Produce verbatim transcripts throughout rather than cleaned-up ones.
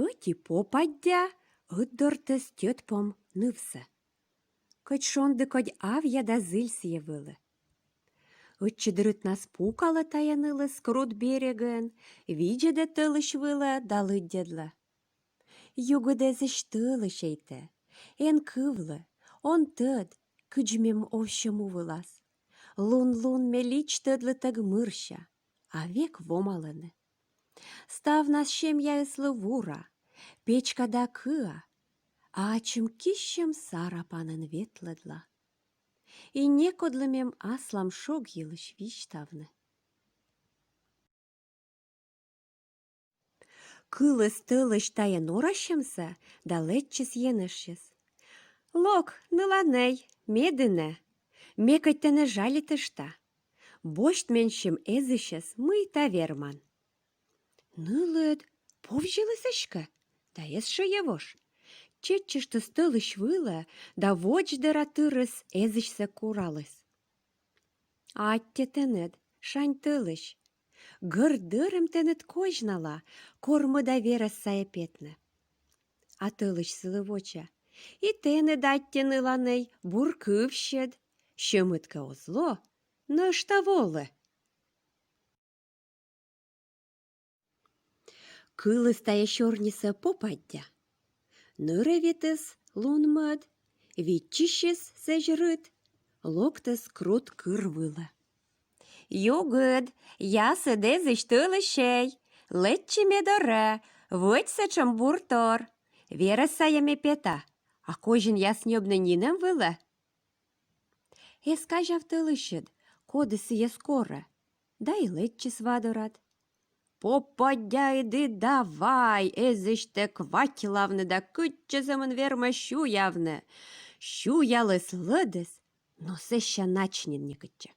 Ӧти попаддя ӧтдортӧс тьӧтпом нывсӧ. Кӧть шонді кодь авъя да зіль сійӧ вылӧ. Ӧтчыд рытнас пукалӧ тайӧ нылыс крут берегӧн, видзӧдӧ тӧлысь вылӧ да лыддьӧдлӧ: «Югыд эзысь тӧлысьӧй тэ, эн кывлы, он тӧд, кыдз мем овсьӧ му вылас. Лун-лун ме лич тӧдлытӧг мырся, а век вомалӧны. Ставнас семьяыслы вура, печка да кыа, а ачым киссьӧм сарапанӧн ветлӧдла. И некодлы мем аслам шог йылысь висьтавны». Кыліс тӧлысь тайӧ норасьӧмсӧ да лэччис енэжсьыс: «Лок, ныланӧй, ме дінӧ, ме кӧть тэнӧ жалитышта. Босьт менсьым эзысьӧс, мыйта верман». Нылыд повзьыліс эськӧ да эз шӧйӧвош. Чеччыштіс тӧлысь вылӧ да водздӧра тырыс эзысьсӧ кураліс: «Аттьӧ тэныд, шань тӧлысь. Гӧрд дӧрӧм тэныд козьнала, кор мӧда верӧс сайӧ петны». А тӧлысь сылы воча: «И тэныд аттьӧ, ныланӧй, бур кывсьыд. Сьӧмыд кӧ оз ло, нӧшта волы». Кыліс тайӧ сёрнисӧ попаддя. Нырӧвитіс лун-мӧд, виччысис сэзь рыт, локтіс крут кыр вылӧ: «Югыд, ясыд эзысь тӧлысьӧй, лэччы ме дорӧ, вӧч сэтшӧм бур тор. Верӧс сайӧ ме пета, а козинъяс ньӧбны нинӧм вылӧ». Эз казяв тӧлысьыд, коді сійӧс корӧ, да и лэччис вадорад. Попаддяыд и давай эзысьтӧ кватьлавны да кытчӧ сӧмын вермӧ сюявны. Сюяліс-лӧдіс, но сэсся нач нин некытчӧ.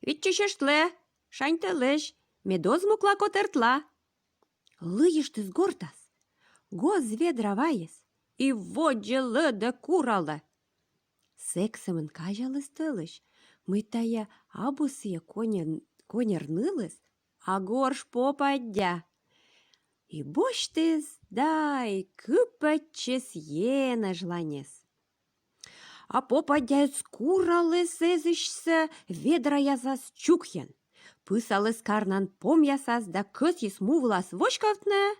«Виччысьыштлы, шань тӧлысь, мед оз мукла котӧртла». Лыйыштіс гортас, гоз ведра вайис и водзӧ лӧдӧ-куралӧ. Сэк сӧмын казяліс тӧлысь, мый тайӧ абу сійӧ коньӧр, коньӧр нылыс, а горш попаддя. И босьтіс да и кыпӧдчис енэжланьӧс. А попаддяыд кураліс эзысьсӧ ведраясас чукйӧн, пысаліс карнан помъясас да кӧсйис му вылас воськовтны.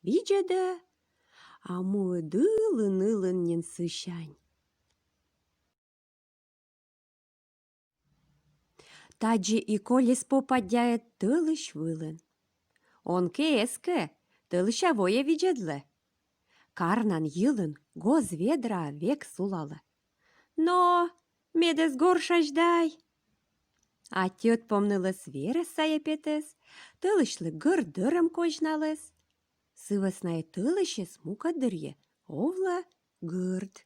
Видзӧдӧ, а муыд ылын-ылын нин сысянь. Тадзи и колис попаддяыд тӧлысь вылын. Он кӧ эскы, тӧлысьӧвӧй видзӧдлы. Карнан йылын гоз ведра век сулалӧ. Но мед эз горшась дай. А тьӧтпом нылыс верӧс сайӧ петіс, тӧлысьлы гӧрд дӧрӧм козьналіс. Сы вӧсна и тӧлысьыс мукӧд дырйи овлӧ гӧрд.